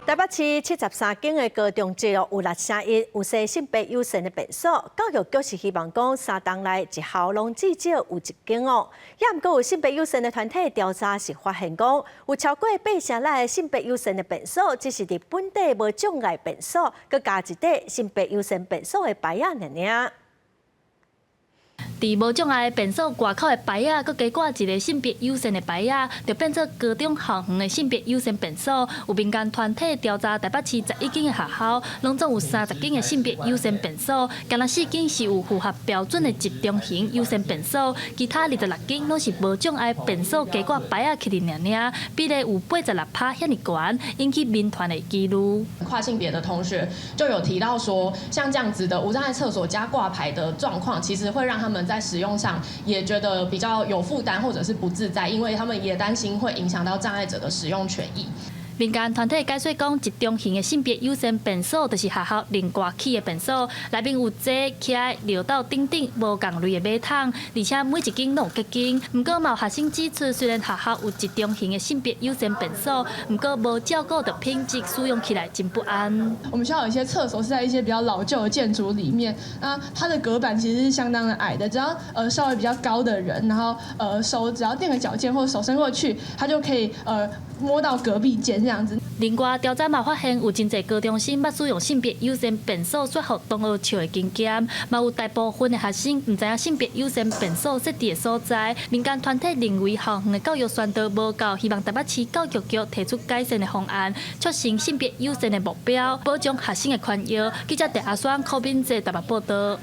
台北市73間的高中職有6成1有設性別友善的便所，教育局是希望講3冬內一校攏至少有一間哦。也毋過有性別友善的團體調查是發現講，有超過8成的性別友善的便所，只是佇本地無障礙便所，閣加一塊性別友善便所的牌仔爾爾。佇無障礙便所外口的牌仔，閣加掛一个性別友善的牌仔，就變做高中校園的性別友善便所。有民間團體調查台北市11間的學校，攏總有30間的性別友善便所，干焦4間是有符合標準的集中型友善便所，其他26間攏是無障礙便所加掛牌仔起佇爾爾，比例有86趴遐爾懸，引起民團的疑慮。跨性別的同學就有提到說，像這樣子的無障礙廁所加掛牌的狀況，其實會讓他們在使用上也覺得比較有負擔，或者是不自在，因為他們也擔心會影響到障礙者的使用權益。民間團體解說講，集中型的性別友善便所，就是學校另外起的便所，內面有坐徛尿斗等等無仝類的馬桶，而且每一間攏有隔間。毋過嘛有學生指出，雖然學校有集中型的性別友善便所，毋過無照顧著品質，使用起來真不安。我們學校有一些廁所是在一些比較老舊的建築裡面，那它的隔板其實是相當的矮的，只要稍微比較高的人，然後手只要墊個腳尖或者手伸過去，它就可以摸到隔壁間這樣子。另外調查嘛發現，有真濟高中生捌使用性別友善便所煞予同學笑的經驗，嘛有大部分的學生毋知影性別友善便所設置的所在。民間團體認為校園的教育宣導無夠，希望台北市教育局提出改善的方案，促成性別友善的目標，保障學生的權益。記者鄭阿雙、柯敏哲台北報導。